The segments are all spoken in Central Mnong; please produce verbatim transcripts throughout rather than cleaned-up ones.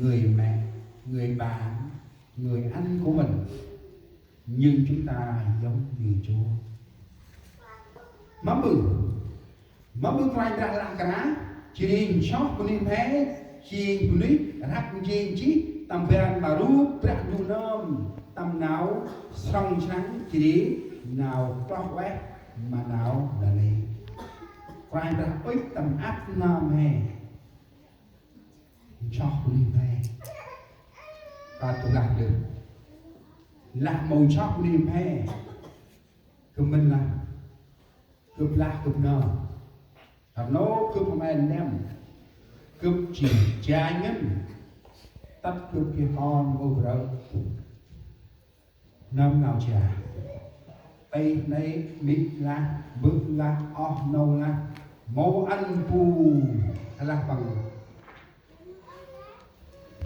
người mẹ, người bạn, người anh của mình. Nhưng chúng ta giống như Chúa. Mâm ƀư, mâm ƀư Kôranh Brah lah kơt nđa, jêh ri nsoh bunuyh mhe, jêng bunuyh răp jêng jêh tâm ban ma rup Brah Ndu nơm, tâm nau srăng srăng jêh ri nau kloh ueh ma nau nanê̆. Kôranh Brah ŭch tâm ăp nơm he. Nsoh bunuyh mhe. Kơt gâp lah dơm. Lah mâu nsoh bunuyh mhe. Gâp mĭn lah. Gâp lah gâp nơm. Rnôk gâp mhe năm. Gâp jêng janh ngăn. Tât gâp geh kon ôh brơ. Nơm nau jêh. Tih nây mĭ lah, bơ̆ lah, oh nô lah. Mâu ăn bu lah păng.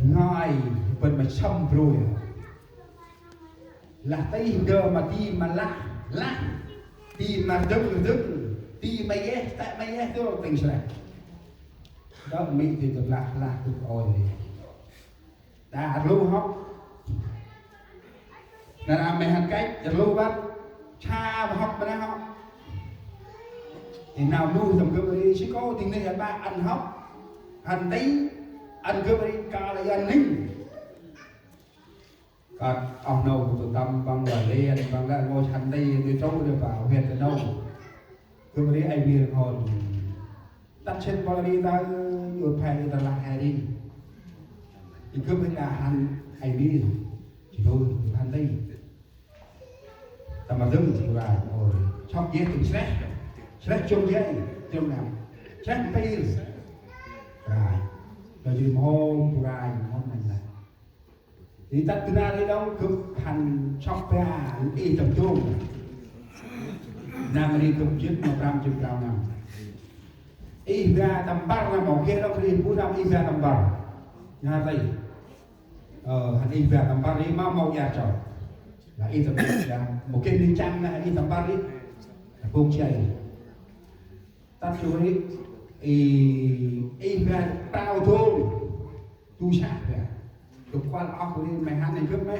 Ngơi bân ma sâm brôi. Lah tih ndơ ma di ma lah, lah. Di ma dâng dâng. Di ma yeh, tê ma yeh dô tĭng sreh. Đŏk mĭ di gâp lah, lah gâp ôi. Đa rlu hŏk. Nar aơ mhe hăn kăch, rlu băt. Sa ma hŏk ma neh hŏk. Ê nau nu tâm gâp ri, si kô dâng neh aơ ƀă ăn hŏk. Hăn tĭng, ăn gâp ri kơl ăn ning. Kơt oh nô gâp tâm păng lah lĕ, păng lah ngôi hăn tĭng, nuih trôk nuih pao, hiên ta nô. Gâp ri ai mir hŏn. Tât sĭt bol ri ta, ơ, yor phe ri ta lah he ri. Ê gâp ri ta hăn ai mir. Jêh ri gâp hăn tĭng. Tâm ma dâng bu rai, ôi. Sŏk jêh tĭng sreh. Sreh jŏng jêh, jŏng năm. Sreh mpil. Rai. Dah jêh ri mâu hôm bu rai, mâu hôm nây lah. Ri tât gâp nar ri đŏng gâp hăn sŏk ba, ih tâm dông. Năm ri gâp jêt ma prăm jêt prao năm. Ih ba tâm mpăr năm mâu geh đŏng ri bu năm ih ba tâm mpăr. Ngar tĭng. Ơ, hăn ih ba tâm mpăr ri ma mâu iăt chau. Lah ih tâm mpăr, mâu geh ri chăng lah ih tâm mpăr ri. Lah bôk jay. Tât jêh ri, ih, ih ba prao dông. Du sah ba. Gâp kuăl oh ri mhe hăn ri gâp mhe.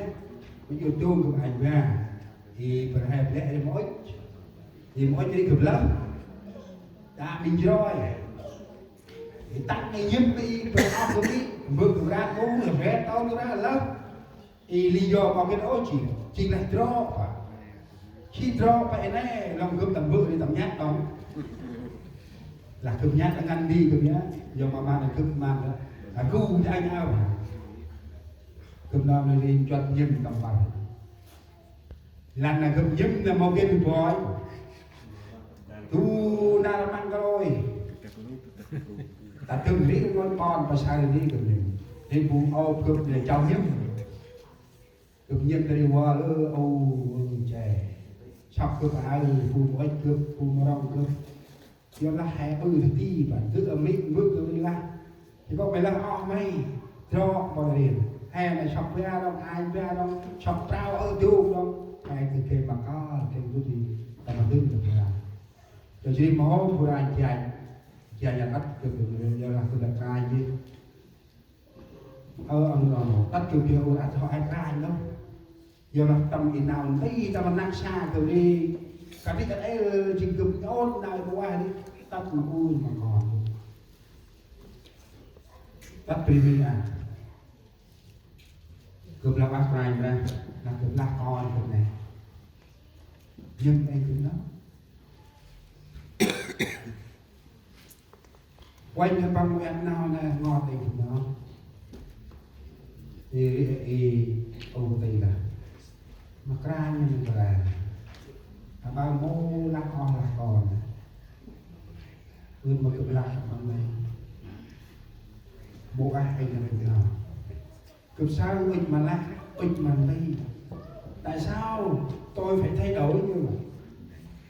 Mhe jêh dông gâp anh ba. Ih bơr he blĕ ri mâu ŭch. Ih mâu ŭch ri gâp lơh. Đă mĭn jroi. Ih tăng ih nhĭm ih bơr oh gâp ri. Mbơ̆ gâp rat ƀu, rat tâu gâp rat lơh. Ê, lý do ma gĭt ôh jêng, jêng lah drŏ pă. Jêng drŏ pă ê nê, lŏng gâp tâm bơ̆ ri tâm nhăt đŏng. Lah gâp nhăt ngăn di gâp nhăt, yor ma ma gâp ma lah. Lah gŭ jay ao. Gâp nơm ri nchuăt nhĭm tâm păr. Lah na gâp nhĭm na mâu gĭt boi. Tu nar măng kalôi. Ta dâng ri ngăn pon pa sai ri gâp nhĭm. Ri bu ôp gâp lĕ chau nhĭm. Gâp nhĭm ta ri vâl ơ, ô, ơ, che. Sŏk gâp aơ, bu mâu ŭch gâp, bu mâu rŏng gâp. Yor lah he ƀư ta ti, bân dŭt amĭ mbơ̆ gâp ri lah. Jêh kŏ may lah oh may, drŏ pô ri. He may sŏk ba đŏng, ay ba đŏng, sŏk prao ơ dôk đŏng. He gâp geh ma kơl, geh gâp ri, ta ma dâng gâp ri. Yor jêh ri mâu hôm bu rai janh, janh ăt gâp ri, yor lah gâp rai jêh. Ơ, ăn nô nô, tât gâp geh ur ăt hŏ ăt ranh nô. Yor lah tâm i nau nti tâm năk sa gâp ri. Kăt ri kăt ê jêng gâp nhôn nau i bu ah ri. Tât ma ur ma kon. Tât bri mi a. Gâp lah ăt ranh nô. Lah gâp lah kon gâp nê. Nhĭm ê gâp nô. Uănh hê păng ueh nau nê ngot ê gâp nô. Ê, ê, ê, ô tê lah. Ma kra ñu ma kra. Aƀaơ mâu lah oh lah kon. Ưn ma gâp lah păng nê. Mâu ah ê gâp nô. Gâp saơ ŭch ma lah, ŭch ma nti. Tại sao tôi phải thay đổi như vậy?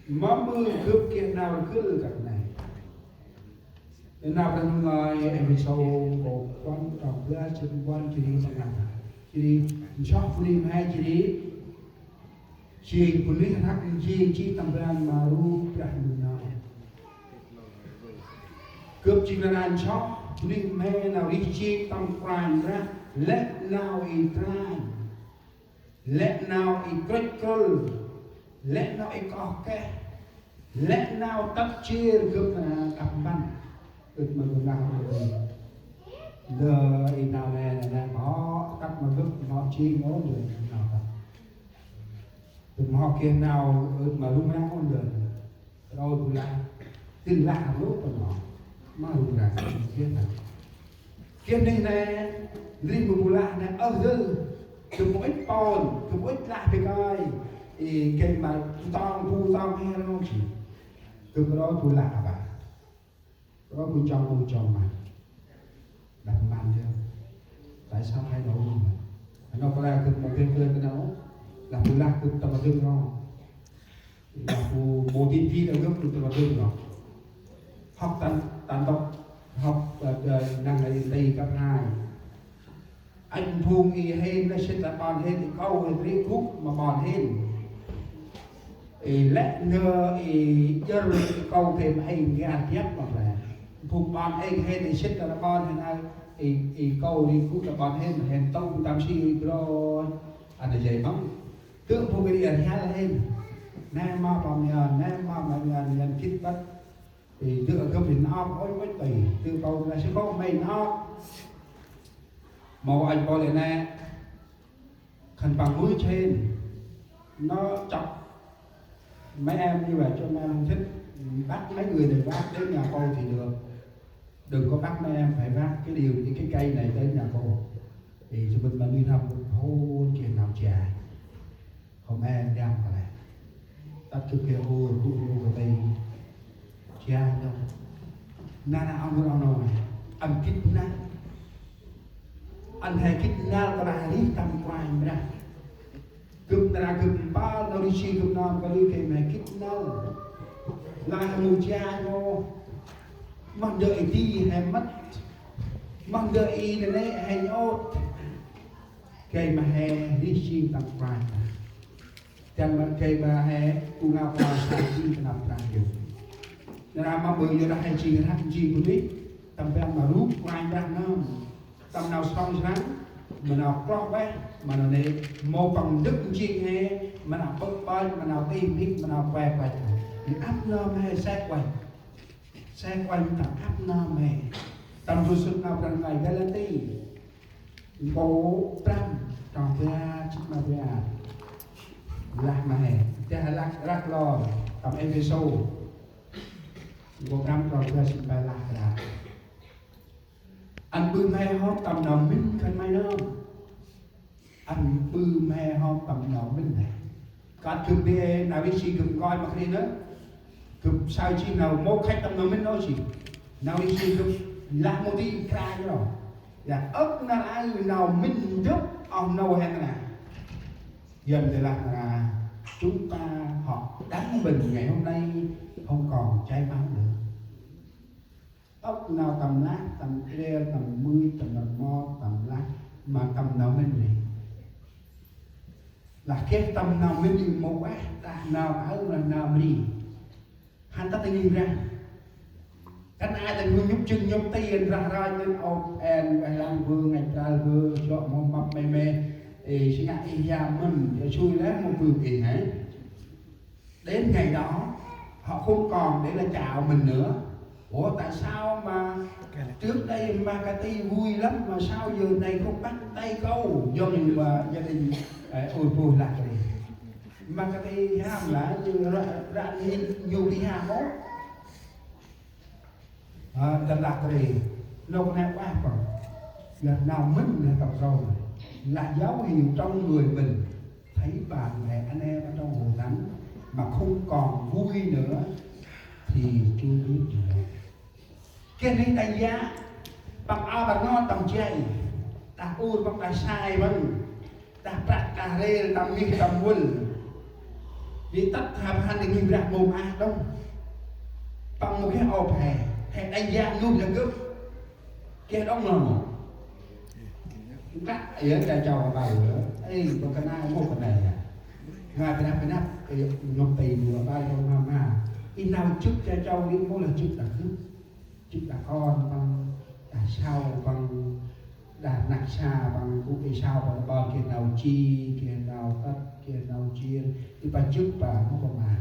Mâm ƀư gâp geh nau rgâl kơt nê. Nau Brah Ndu ngơi Êphêsô kô̆ puăn trong bar jê̆t puăn jêh ri păng lah. Jêh ri nsoh bunuyh mhe jêh ri jêng bunuyh răp jêng jêh tâm ban ma rup Brah Ndu nơm. Gâp jêng nar aơ nsoh, Bunuyh mhe nau rêh jêng tâm Kôranh Brah, lĕ nau i trai, lĕ nau i krŭch krŭl, lĕ nau i koh keh, lĕ nau tât jêr gâp ma đăp mpăn. Gâp ma gâp nau ndơ i nau nê nê nê mâu tât ma gâp mâu jêng ôh ndơ nau tât. Gâp mâu hŏ geh nau ơ̆t ma rŭng răng ôh ndơ. Roi bu lah, tĭn lah lôh tâm nau ma rŭng răng geh nau. Geh nê nê, ndri ma bu lah nê, ơ, dơl, gâp mâu ŭch pôn, gâp mâu ŭch lah bê kơi, i, geh ma bu tong, bu tong he rong jêh. Gâp roi bu lah aƀaơ. Roi bu chong, bu chong ma. Đăp mpăn yơh. Tại sao thay đổi như vậy? Nau kơ lah gâp mâu geh geh kơ nau. Lah bu lah gâp tâm ma dơm rong. Lah bu mâu tin tin lah gâp gâp tâm ma dơm rong. Hŏk tăn, tăn tŏk, hŏk, ơ, ơ, năng ai ti gâp hai. Anh phung i hên nê sĭt lah ƀon hên, i kâu hên rêh gŭ ma ƀon hên. I lĕ nơh i jêr i kâu thêm ai ngiar biăp ma bre. Phung ƀon ai hên i sĭt lah ƀon hên ai, i, i kâu rêh gŭ lah ƀon hên, hên tông tâm si i broi. Ăn a jay măng. Tơ̆ phung i rêh hên. Nê ma ƀon yơn, nê ma ƀon yơn, yơn gĭt băt. Ê, dơi gâp hên nơm ôh, ôh, tui, dơi kâu lah sư kâu mây nơm. Mâu anh Pôl lĕ nê, khân păng mưch hên, nó chọc mấy em như vậy cho mấy em không thích, bắt mấy người này vác đến nhà cô thì được. Đừng có bắt mấy em phải vác cái điều, cái, cái cây này đến nhà cô. Thì sư Minh mà nuôi thăm, thôi, kia nào chả. Hôm nay em đang ở đây. Tât kơ kơ ô, ô, ô, ô, ô, ô, chia nhau. Na na ăn ăn ăn ăn gĭt năl. Ăn he gĭt năl kơ lah rêh tâm Kôranh Brah. Gâp nra gâp mpơl nau rêh si gâp nơm kơ lui kơ mhe gĭt năl. Lah mâu chia nhau. Mâu ndơ i di he mât. Mâu ndơ i nê nê he nhôt. Gay ma he rêh jêng tâm Kôranh. Dăn ma gay ma he bu ngao Kôranh sa jêng ta năp Brah Yêsu. Nê nê ma bơi yơh he jêng rhăk jêng bunuyh. Tâm ban ma rup Kôranh Brah nơm. Tâm nau sŏng srăng, ma nau kloh ueh, ma nau nê, mâu păng ndâk jêng he, ma nau pơk pơk, ma nau tih mhĭk, ma nau que quẹt. Ri ăp nơm he sek ueh. Sek ueh tâm ăp nơm he. Tâm du sŭt nau Brah Ngai Galati. Nkô̆ prăm, trong bar jât ma bar. Lah ma he. Dah lah, lah lor. Tâm Êphêsô. Nkô̆ prăm, trong bar jât ma bar lah kơ dah. Ăn ƀư mhe hŏm tâm nau mĭn khân may nơm. Ăn ƀư mhe hŏm tâm nau mĭn nê. Kơt gâp bê nau rêh si gâp nkoi ma khân ay nơh. Gâp saơ jêh nau mâu khăch tâm nau mĭn nơh jêh. Nau rêh si gâp lah mâu di kra jêh ro. Yơn ŏk nar aơ nau mĭn ndâp oh nô he nra. Yơn tê lah nra. Chúng ta họ đắm mình ngày hôm nay không còn chảy máu nữa. Ŏk nau tâm lah, tâm rêl, tâm mưch, tâm rmot, tâm lah, ma tâm nau mĭn nê. Lah geh tâm nau mĭn nê mâu ueh, đah nau aơ lah nau mri. Hăn tât ta ngih Brah. Kăn ai ta nhŭp jâng nhŭp ti rah ranh ngăn ôp en ueh lăng bơ, ngăch bral bơ, jŏ mâu măp mê mê. Ê, si ngă ih yam mĭn, ê, sui lĕ mâu bưp ih hê. Đến ngày đó, họ không còn để là chào mình nữa. Ủa, tại sao mà trước đây Makati vui lắm mà sao giờ này không bắt tay câu? Dòng mà gia đình, ờ, ôi, vui lạ đi. Makati ham là như ra, ra đi, nhiều đi ham ốm. Ơ, tâm lah kơt ri, nôk nê ueh păng. Yơh nau mĭn nê tâm trôm. Là dấu hiệu trong người mình. Thấy bà mẹ anh em ở trong hội thánh mà không còn vui nữa thì chưa biết gì nữa. Geh ri đanh yă, păng aơ păng ngot tâm jay, đah ur păng đah sai păng. Đah prăk, đah rêl, tâm mih, tâm vâl. Ri tât hăp hăn ngih Brah mâu maak đŏng. Păng mâu geh ôp he, he đanh yă nuih lah gâp. Geh đŏng lŏ mâu. Nđa, yơ, cha chau aƀaơ yơ. Ê, bơ kơt nây, mâu kơt nây yơ. Ngơi bơnăp bơnăp, ê, nhŭp ti mâu aƀaơ yơ ma ma. I nau jŭk cha chau ri mâu lah jŭk đah gâp. Jŭk đah kon păng, đah Sau păng đah rnăk sa păng gŭ i sau păng ƀon geh nau ji, geh nau tât, geh nau jêr. I păng jŭk păng mâu păng ma.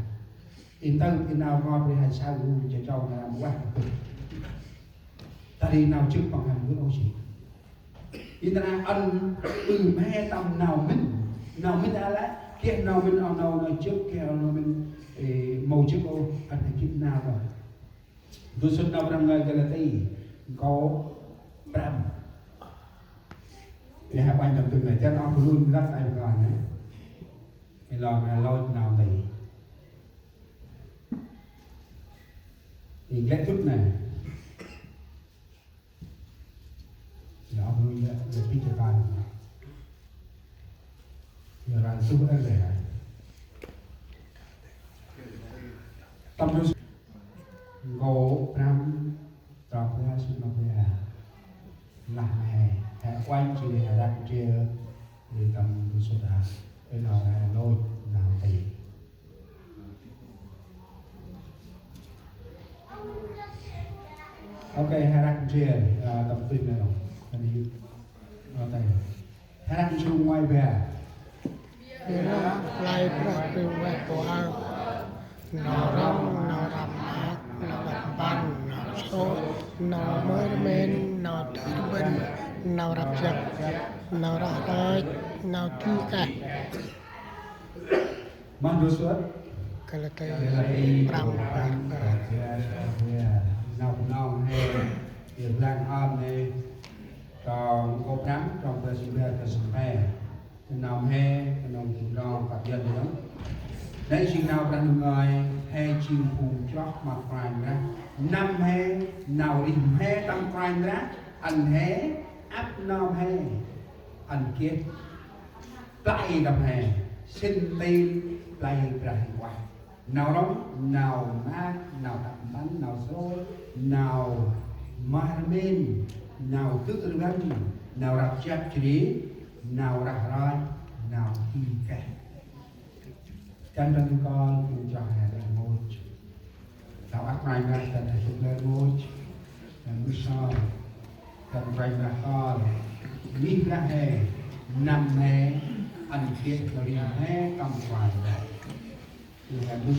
I ntơm i nau ngơi bri hai sau gŭ cha châu nau mâu ueh. Ta ri nau jŭk păng hăn gŭ ôh si. I nau ăn ƀư mhe tâm nau mĭn. Nau mĭn a lĕ, geh nau mĭn, ơ, nau, nau jŭk, geh nau mĭn, ê, mâu jŭk ôh, ăn hăn gĭt nau ôh. Ndu sŭt nau Brah ngơi Galati, nkô̆ prăm. Ê, hê uănh tâm tŭ nây, jan oh bu lun lăp ai blan nê. Ê, lŏng, ê, lôch nau nti. Ê, glĕ tŭt nê. Ê, oh bu lun lăp, lăp pit ê blan. Ê, ran suh ê lĕ. Tâm ndu sŭt. Nkô̆ prăm, trong bar sĭn ma bar. Lah nê, hê uănh jêh ri hê răk ndrel, ri tâm ndu sŭt a, ê nau hê lôch nau nti. Ok, hê răk ndrel, ơ, tâm tui nê lŏng. Tâm tui nê lŏng. Ok. Hê răk nsrung ngoai bar. Ƀiălah play Brah Huêng Ueh pô aơ. Nau rŏng, nau răm maak, nau đăp mpăn, nau sôt, nau mơr mên, nau dâk rƀĭn, nau răp jăp, nau rah rơch, nau ji keh. Mâm ndu sŭt? Galati. Galati prăm, prăm, prăm, prăm. Nau Bunong he, ê blan ăn nê, trong nkô̆ prăm, trong bar sĭn bar, bar sĭn pe. Knŏng he, knŏng Bunong kăp Yuăn nê. Nây jêng nau Brah Ndu ngơi, he jêng phung chroh ma Kôranh Brah. Năm he, nau rêh mhe tâm Kôranh Brah, ăn he, ăp nơm he, ăn geh play tâm he, sĭn ntil play Brah Huêng Ueh. Nau rŏng, nau maak, nau đăp mpăn, nau sôt, nau mơr mên, nau dâk rƀĭn, nau răp jăp jêh ri, nau rah rơch, nau ji keh. Dăn Brah Ndu kơl, phung chroh he lĕ rngôch. Nau ăt Kôranh Brah dăn he sŭk lĕ rngôch. Dăn mbơh sơm. Dăn Kôranh Brah kơl. Ngih Brah he, năm he, ăn geh nau rêh mhe tâm Kôranh Brah. Ê he mbơh